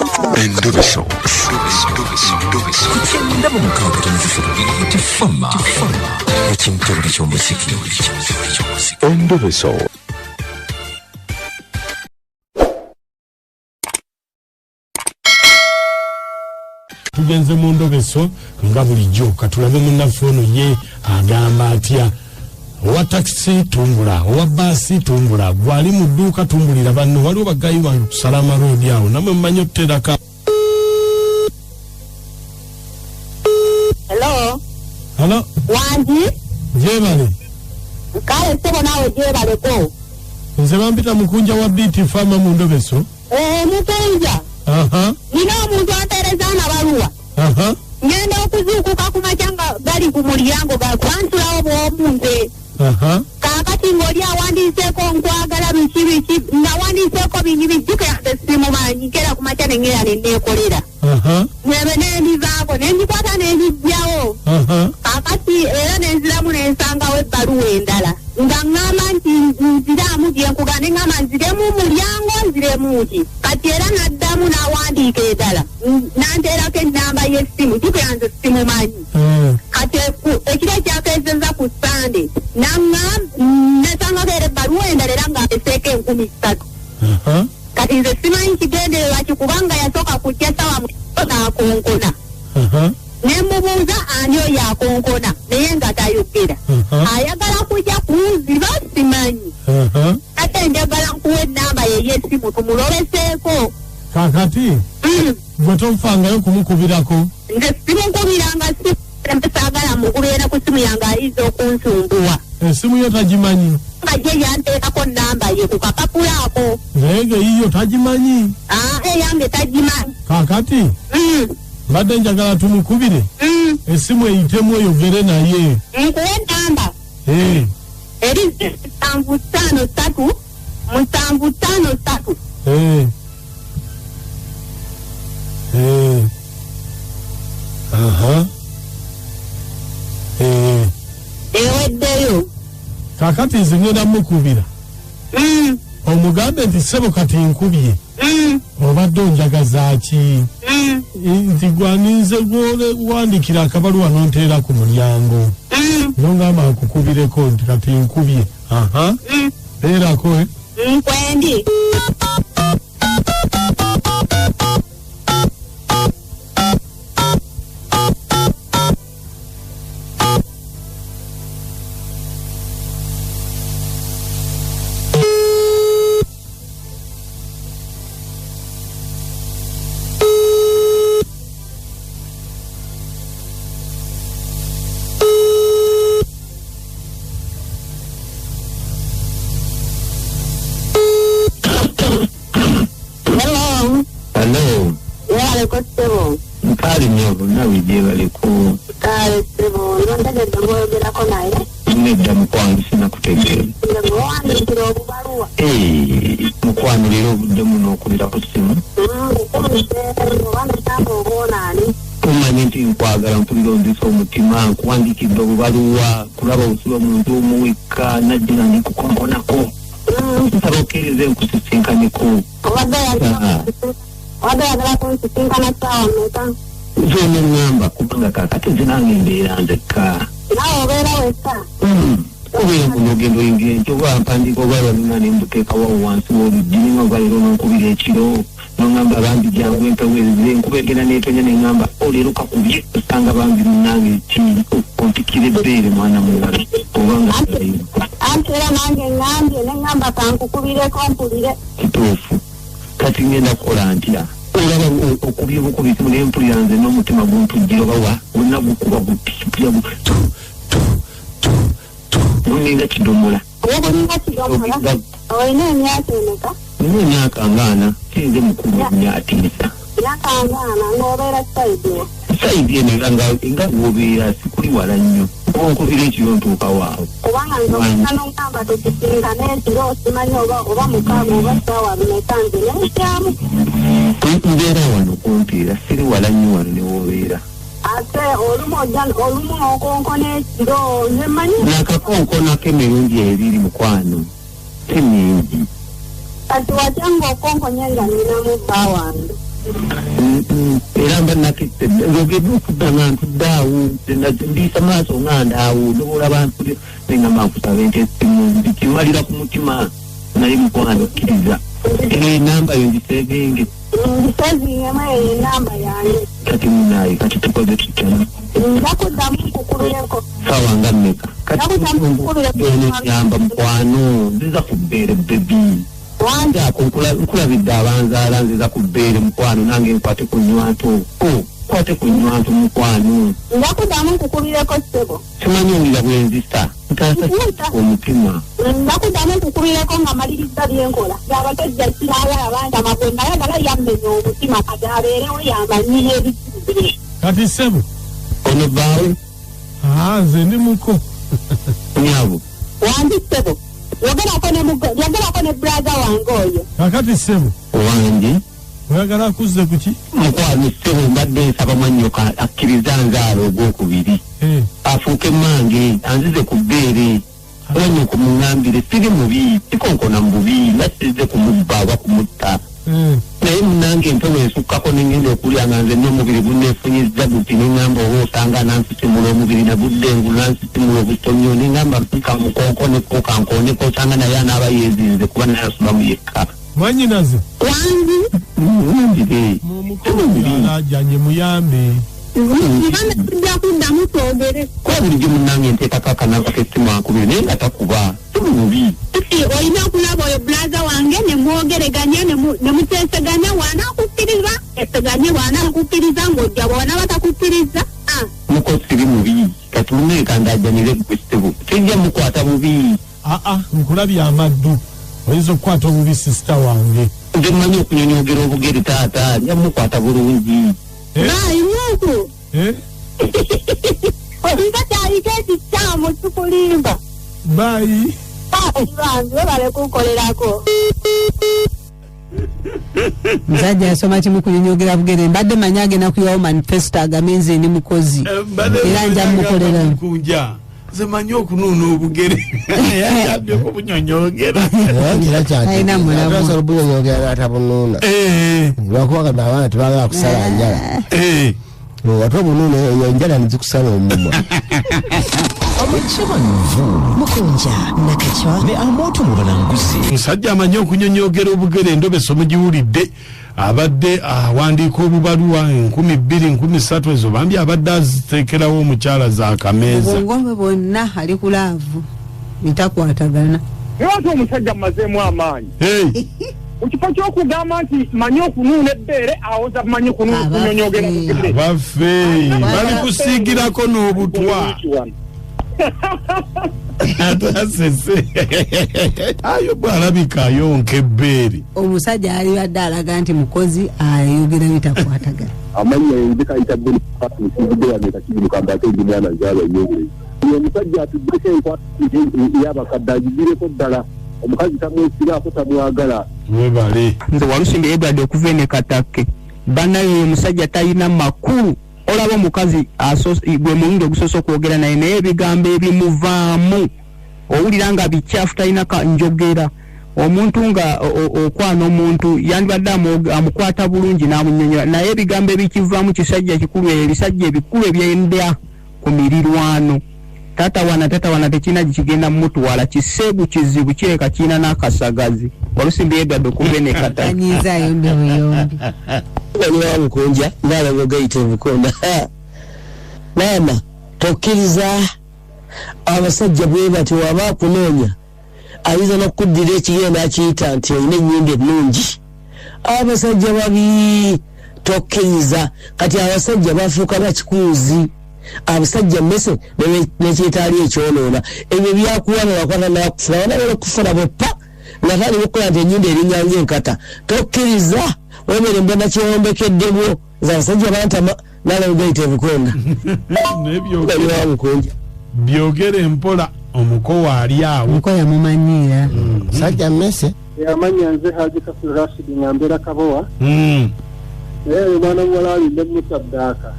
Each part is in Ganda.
Endobeso. Ku kyenda mu mukaaga tonozi ssatu Beat Farmer ekintobuli ky'omuziki. Endobeso. Tugenze mu ndobeso nga bulijjo, katulabe munnaffe ono ye agamba atya. Owa takisi tumbula, owa baasi tumbula, gwali mu dduuka tumbulira banno. Waliwo bagayi wange ku Salama Road awo, namwe mumanyi otuterako. Hello. Halo. Wangi? Gyebale. Kale ssebo, naawe gyebaleko. Nze bampita Mukunja wa Beat Farmer mu ndobeso. Eh, Mukunja. Aha. Nina omuntu ampeereza amabaluwa. Ngenda okuzuukuka ku makya nga gali ku mulyango, gakwantulawo bw'omu nze. Kaakati ng'oli awandiiseeko nkwagala biki biki, ng'awandiiseeko bingi bijjukira nze simumanyi. Nkera ku makya ne ŋŋenda ne neekolera. Nebe ne mbivaako ne ngikwata ne ngiggyawo. Kaakati era ne nziramu ne nsangawo ebbaluwa endala nga ŋŋamba nti nziraamu gye nkugamba, ne ŋŋamba nziremu mulyango, nziremu ki. Kati era n'addamu n'awandiika endala, n'anteerako ennamba y'essimu, jjukira nze simumanyi. Kati ekiro ekyakeezezza ku Sande nasangako era ebbaluwa endala era ng'ateseeko 3000. Kati nze simanyi kigendererwa ki, kubanga yasooka kujja sawa mu n'akonkona. Ne mubuuza ani oyo akonkona, naye nga tayogera. Ayagala kujja kunziba, simanyi. Ate njagala nkuwa ennamba ye ey'essimu tumulobeseeko. Kakati gwe tofangayo kumukubirako? Nze simukubiranga, saagala mukubira ku simu yange, ayinza okunsumbuwa. Esimu yo tagimanyi? Nga gye yanteekako namba ye ku kapapula ako. Naye ng'eyiyo tagimanyi? Aa, eyange tagimanyi. Kakati mbadde njagala tumukubire esimu eyitemu oyogere naye. Nkuwa enamba. Eh. Eri 753 753. Eh. Eh. Aha. Eh. Eweddeyo. Kakati nze ngenda mukubira. Omugambe nti ssebo kati nkubye. Obadde onjagaza ki? Nti gwaninze gwowandikira akabaluwa n'onteera ku mulyango. Nongamba nkukubireko nti kati nkubye. Aha. Beerako eh. Nkwendi. Hello. Hello. Webaleko ssebo. Mpaali nnyo, nawe gyebaleko. Kale ssebo, nontegedde ng'oyogerako naye. Nedda mukwano, sinakutegeera. Nze gwewandiikira obubaluwa. Eh, mukwano, leero obudde muno okubira ku ssimu? Nkukumise oba nesamba obwonaani. Omanyi nti nkwagala, mpulira onzisa omutima. Nkuwandiikidde obubaluwa kulaba osula omuntu omuwekka, najja nga nikukonkonako. Nsaba okkirize nkusisinkaneko. Obadde oyagala kunsisinkana ssaawa mmeka? Zona ŋŋamba, kubanga kaakati nze nange mbeera nzekka. Naawe obeera wekka? Obeera muno, ogenda oyingira enkya oba mpandiika oba lwanina ne mbuteekawo wansi w'oluggi, ninga oba leero nonkubira ekiro noŋŋamba bambi jangu empewo ezze, enkuba egenda neetonya, neŋŋamba oleero kakubye, osanga bambi munnange ki ompikira ebbeere mwana muwala obanga. Anti era nange ŋŋambye ne ŋŋamba kankukubireko mpulire. Kituufu. Kati ngenda kukola ntya? Olaba okubye bukubi simu, naye mpulira nze n'omutima guntujjira oba wa gonna gukuba guti, mpulira tu tu tu tu, guninga kidomola. Obulinga kidomola? Olina emyaka emeka? Nina emyaka ngaana, sinze mukulu nnyo atiisa. Myaka ngaana, ng'obeera side wa? Side eno era nga wobeera, sikuli wala nnyo. Oba onkubira ekiro ntuuka waawo. Kubanga nze okusa n'oŋŋamba tukisinkane ekiro, simanyi oba 6 oba ssaawa mmeka, nze nentyamu. Mbeera wano kumpi, era siri wala nnyo wano ne woobeera. Ate olumu ojja olumu n'okonkona ekiro, nze mmanyi. Nakakonkonako emirundi ebiri mukwano, si mingi. Kati watya ng'okonkonye nga ninamu bba wange? Mba nakette ng'ogenda okudda nga ntudde awo ndiisa maaso nga ndaawo noboolaba ntudde nengamba nkusaba ente esimu nkimalira ku mutima naye mukwano kkiriza enamba yo ngisevinge. Ngisevinge eyo enamba yange. Kati munaye kati tukoze tutya? Nja kuddamu nkukululeko. Sawa nga mmeka? Kati mukwano nziza ku bbeere bebi. Wanjaako nkulabidde abanzaala nziza ku bbeere mukwano nange nkwate ku nnywanto. Kwate ku nnywanto mukwano. Nja kuddamu nkukulireko ssebo. Simanyi owulira bwe nzisa. Ntaasa omutima. Nja kuddamu nkukulireko nga malirizza bye nkola. Abasajja kiraaya abantama bwe nayagala yammenya omutima kati abeerewo yamanyiye ebizibu bye. Kati ssebo. Ono bbaawe? Nze ndi muko. Nnyabo. Wangi ssebo. Yogerako ne brother wange oyo. Kakati ssebo. Wangi. Oyagala kuzze ku ki? Mukwano ssebo mbadde nsaba mwannyoko akkiriza nzaala ogwokubiri. Afuuke mmange anzize ku bbeere. Mwannyoko muŋŋambire siri mubi, sikonkona mu bubi, nga sizze kumubba oba kumutta. Naye munnange empewo ensukkako ne ngenda okulya nga nze n'omubiri gunneefunyizza guti ne ŋŋamba oba osanga nansisimula omubiri nagudde engulu nansisimula obutonyo ne ŋŋamba nkamukonkoneko kankoneko osanga naye anaaba yeezinze kuba naye asulamu yekka. Mwannyinaze. Wangi. Muŋŋambire. Mumukono ajjanye muyambe. Tujja kuddamu twogere. Kuba bulijjo munnange nteekako akanamba k'essimu ankubire naye nga takuba si mubi. Olina okulaba oyo bulaza wange ne mwogereganya ne muteeseganya w'anaakukkiriza eseganye w'anaakukkiriza ng'ojja bw'anaaba takukkiriza. Muko siri mubi kati munnange kandaajanire gwe ssebo sijja mukwata bubi. Nkulabye amaddu oyinza okukwata obubi sisita wange. Nze mmanyi okunyonyogera obugere taata nja mukwata bulungi. Bayi muku. Nga kyaliko ekikyamu kikulimba. Bayi. Bange webale kunkolerako. Musajja yasoma kimu kunyonyogera bugere mbadde manyi agenda kuyiwawo manifesto agambe nze ndi mukozi era nja mukolera. Nze manyi okunuuna obugere yajjabyeko bunyonyogera. Alina mulamu. Asobola obunyonyogera n'atabunuuna. Lwakuba kati abaana tebaagala kusala njala. Ate obunuuna enjala ne zikusala omumwa. Mukunja Nakachwa ne amoto mu balanguzi. Musajja amanyi okunyonyogera obugere endobeso mugiwulidde abadde awandiika obubaluwa 2000 3000 ezo bambi abadde aziteekerawo omukyala z'akameeza. Obwongo bwonna ali ku laavu bitakwatagana. Lwaki omusajja mmazeemu amaanyi? Mu kifo ky'okugamba nti manyi okunuuna ebbeere awoza manyi kunyonyogera bugere. Abaffe bali kusiigirako n'obutwa. Atasese ayo bw'alabika ayonka ebbeere. Omusajja alibadde alaga nti mukozi ayogera bitakwatagana. Amannya nze kayita Boniface wange Kakibiru Kambaate ndi mwana nzaala ennyo. Omusajja atuddeko enkwata y'abakadde agigireko ddala. Omukazi tamwesiraako tamwagala. Webale. Nze Walusimbi Edward okuva ene Katake. Bannaye omusajja talina makulu. Olaba omukazi gwe mulundi ogusoose okwogera naye naye ebigambo ebimuvaamu owulira nga bikyafu talina njogera. Omuntu nga okwana omuntu yandibadde amukwata bulungi n'amunnyonnyola naye ebigambo ebikivaamu kisajja kikulu ebisajja ebikulu ebyenda ku mirirwano. Tatawana tekirina kigenda mutwala kiseegu kizibu kireka kirina n'akasagazi. Walusimbi Edward okuva ene Katake. Anyiizaayo buyombi. Waliwo Mukunja ng'alaba ogayita obukonda. Maama tokkiriza abasajja bwe batyo waba akunoonya ayinza n'okukuddira ekigere n'akiyita nti olina ennyumba ennungi. Abasajja babi tokkiriza. Kati abasajja bafuuka bakikuuzi. Abasajja mmese nekyetaali ekyonoona ebyo byakuwa newakwata nakufuna wanabeera okufuna bweppa nga tali bukola nti ennyumba erinnya ng'enkata. Tokkiriza webere mbona kyeyombekeddebwo nze abasajja bantama nalabugayita ebukonda. Byogere mpola omukowa ali awo. Omuko yamumanyiira. Musajja mmese. Amanya nze Haji Kafulu Rashid nga mbeera Kabowa. Naye oyo mwana muwala alinde mutaddaaka.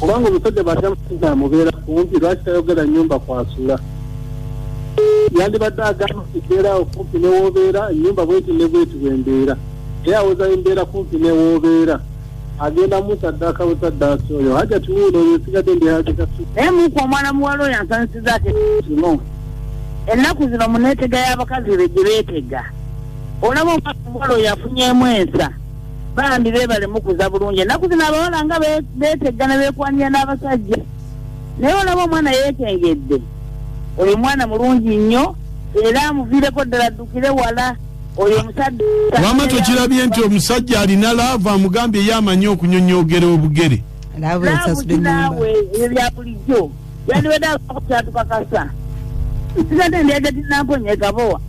Kubanga omusajja bw'ajja amubeera kumpi lwaki tayogera nnyumba kwasula? Yandibadde agamba nti mbeera awo kumpi ne w'obeera ennyumba bweti ne bweti bwe mbeera. Era awoza embeera kumpi ne w'obeera. Agenda mutaddaka butaddaasi oyo Hajati wuuno oyo nsigadde ndi Haji Kasu. Naye muku omwana muwala oyo ansanyusiza kino. Ennaku zino muneetega y'abakazi be gye beetega. Olaba omwana omuwala oyo afunyeemu ensa. Bambi beebale mukuza bulungi. Ennaku zino abawala nga beetegga ne beekwanira n'abasajja. Naye olaba omwana yeekengedde. Oyo mwana mulungi nnyo era amuviireko ddala addukire wala. Oyo omusajja. Wamma tokirabye nti omusajja alina laavu amugambye ye amanyi okunyonyoogera obugere. Laavu esasudde ennyumba. Ebyo bya bulijjo. Yandibadde abaako kyatukakasa. Nsigadde ndi Hajati Namponye Kabowa.